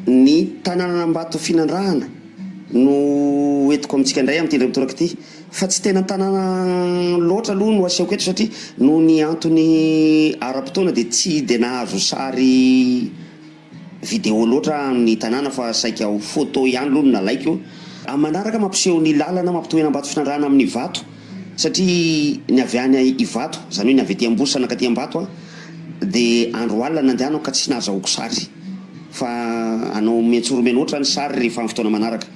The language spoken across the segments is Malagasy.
Ny tanànan'Ambatofinandrahana no entiko amintsika indray amin'ity indray mitoraka ity. Fa tsy tena tanàna loatra aloha no asehoko eto satria noho ny antony ara-potoana dia tsy dia nahazo sary vidéo loatra amin'ny tanàna fa saika ho photo ihany aloha no nalaiko. Amin'ny manaraka mampiseho ny lalana mampitohy an'Ambatofinandrahana amin'Ivato satria ny avy any Ivato, izany hoe ny avy aty Ambositra nankaty Ambato dia andro alina nandehanako ka tsy nahazahoako sary fa anao miantsoromianoatra ny sary rehefa amin'ny fotoana manaraka.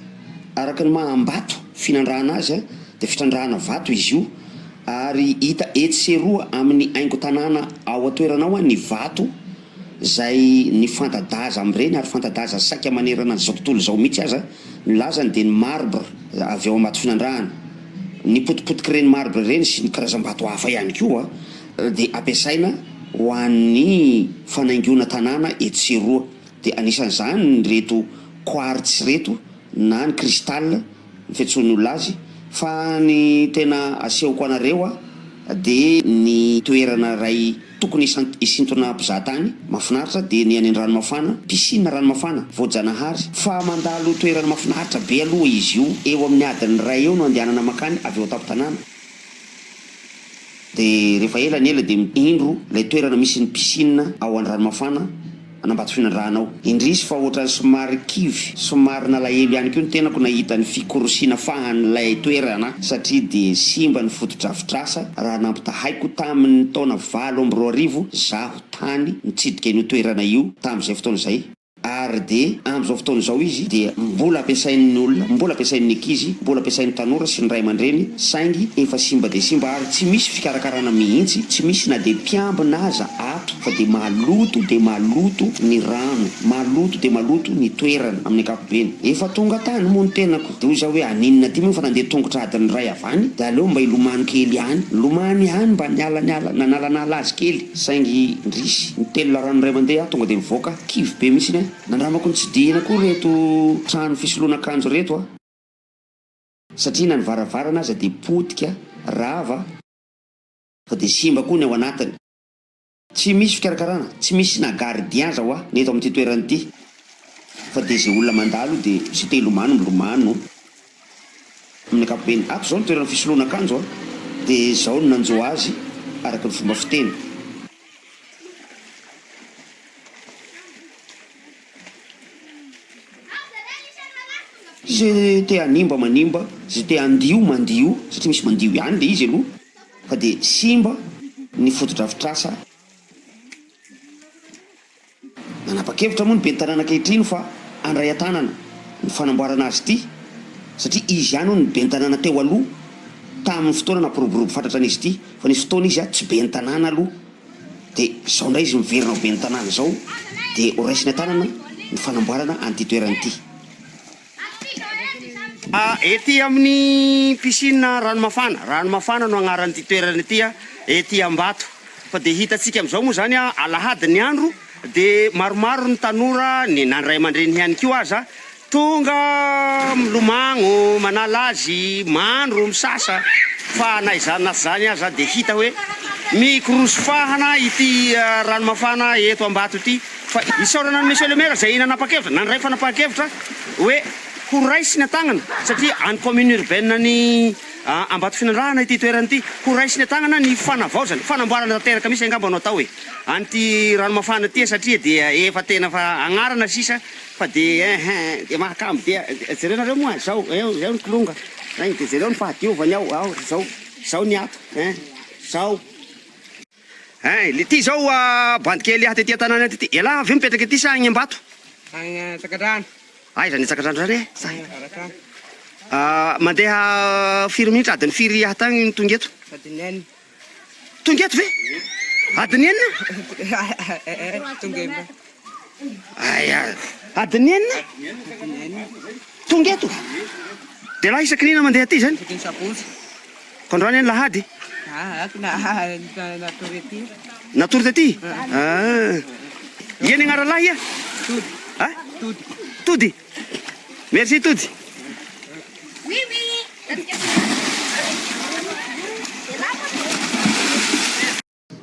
Araka ny maha Ambato finandrahana azy dia fitrandrahana vato izy io ary hita etsy sy eroa amin'ny haingon-tanàna ao an-toerana ao ny vato izay ny fanta-daza amin'ireny ary fanta-daza saika manerana an'izao tontolo izao mihitsy aza ny lazany dia ny marbre avy ao Ambatofinandrahana. Ny potipotik'ireny marbre ireny sy ny karazam-bato hafa ihany koa dia ampiasaina ho an'ny fanaingoana tanàna etsy sy eroa. Dia anisan'izany ireto quartz ireto na ny cristal ny fiantsoan'ny olona azy fa ny tena asehoko anareo a dia ny toerana iray tokony hisintona mpizahatany mahafinaritra dia ny any Andranomafana, piscine Ranomafana, voajanahary fa mandalo toerana mahafinaritra be aloha izy io, eo amin'ny adiny iray eo no andehanana mankany avy eo an-tampon-tanàna. Dia rehefa ela ny ela dia indro ilay toerana misy ny piscine ao Andranomafana an'Ambatofinandrahana ao. Indrisy fa ohatran'ny somary kivy, somary nalahelo ihany koa ny tenako nahita ny fikorosiana fahan'ilay toerana satria dia simba ny fotodrafitrasa raha nampitahaiko tamin'ny taona 2008 zaho tany nitsidika an'io toerana io tamin'izay fotoana izay. Ary dia amin'izao fotoana izao izy dia mbola ampiasain'ny olona, mbola ampiasain'ny ankizy, mbola ampiasain'ny tanora sy ny ray aman-dreny, saingy efa simba dia simba ary tsy misy fikarakarana mihitsy, tsy misy na dia mpiambina aza ato fa dia maloto dia maloto ny rano, maloto dia maloto ny toerana amin'ny ankapobeny. Efa tonga tany moa ny tenako dia hoy zaho hoe haninona aty moa fa nandeha tongotra adiny iray avy any dia aleo mba hilomano kely ihany, nilomano ihany mba niala niala nanalanala azy kely. Saingy indrisy, nitelina rano indray mandeha aho tonga dia nivoaka, kivy be mihitsiny aho. Nandramako notsidihina koa ireto trano fisoloana akanjo ireto aho. Satria na ny varavarana aza dia potika, rava, fa dia simba koa ny ao anatiny. Tsy misy fikarakarana, tsy misy na gardien aza hoa ny eto amin'ity toerana ity. Fa dia izay olona mandalo dia izay te hilomano milomano. Amin'ny ankapobeny, ato izao ny toerana fisoloana akanjo a, dia izao no nanjo azy araka ny fomba fiteny. Izay te hanimba manimba, izay te handio mandio, satria misy mandio ihany ilay izy aloha, fa dia simba ny fotodrafitrasa. Nanapa-kevitra moa ny ben'ny tanàna ankehitriny fa handray an-tanana ny fanamboarana azy ity satria izy ihany hono ny ben'ny tanàna teo aloha tamin'ny fotoana nampiroborobo fatratra an'izy ity fa nisy fotoana izy tsy ben'ny tanàna aloha dia izao indray izy miverina ho ben'ny tanàna izao dia horaisiny an-tanana ny fanamboarana an'ity toerana ity. Ety amin'ny piscine Ranomafana, Ranomafana no agnaran'ity toerana ity ety Ambato. Fa dia hitantsika amin'izao moa izany alahady ny andro dia maromaro ny tanora, ny na ny ray aman-dreny ihany koa aza tonga milomagno, manala azy, mandro, misasa. Fa na izany na tsy izany aza dia hita hoe mikorosy fahana ity Ranomafana eto Ambato ity. Fa isaorana an'i Monsieur le Maire izay nanapa-kevitra, nandray fanapahan-kevitra hoe ho raisiny an-tagnana, satria any commune urbaine an'i Ambatofinandrahana ity toerana ity, ho raisiny an-tagnana ny fanavaozana, fanamboarana tanteraka mihitsy angamba no atao e, an'ity ranomafana ity satria dia efa tena fa agnarana sisa fa dia hein dia mahakamo dia jerenareo moa zao, eo zao ny kilonga, hein dia jereo ny fahadiovany ao, ao zao, zao ny ato, hein zao. Hein, le ty zao bandy kely ato aty an-tanàna aty ty, ialahy ve mipetraka ety sa agny Ambato? Agny Antsakadrano. Aiza any Antsakadrano zany e? Sa Agny Avaradrano. Mandeha firy minitra, adiny firy ato agny no tonga eto? Adiny enina. Tonga eto ve? Adiny enina? Eh, tonga eto. Aia, adiny enina? Adiny enina. Tonga eto? De lahy isaky ny inona mandeha aty zany? Isaky ny sabotsy. Fa androany anie lahady. Natory aty. Natory taty? Ah. Ia ny agnaralahy ia? Tody. Ah? Tody. Tody. Merci Tody. Oui oui.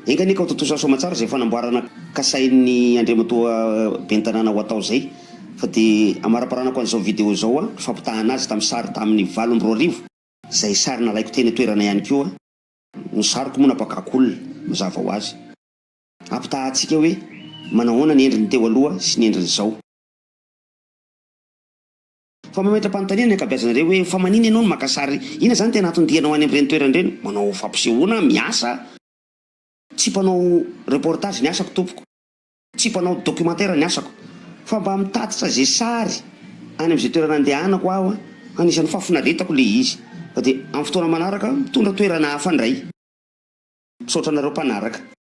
Enga anie ka ho tontosa soamatsara izay fanamboarana kasain'ny Andriamatoa Ben'ny tanàna ho atao izay. Fa dia amaraparanako an'izao video izao ny fampitahana azy tamin'ny sary tamin'ny 2008, izay sary nalaiko teny an-toerana ihany koa. Ny sariko moa nampakako olona, mazava ho azy. Ampitahantsika hoe manahoana ny endriny teo aloha sy ny endriny izao. Fa mametra-panontaniana ny ankabeazanareo hoe fa manina ianao no maka sary, inona izany tena anton-dianao any amin'ireny toerana ireny? Manao fampisehoana, miasa? Tsy mpanao reportage ny asako tompoko, tsy mpanao documentaire ny asako, fa mba mitatitra izay sary any amin'izay toerana andehanako aho, anisan'ny fahafinaretako ilay izy. Fa dia amin'ny fotoana manaraka mitondra toerana hafa indray. Misaotra anareo mpanaraka.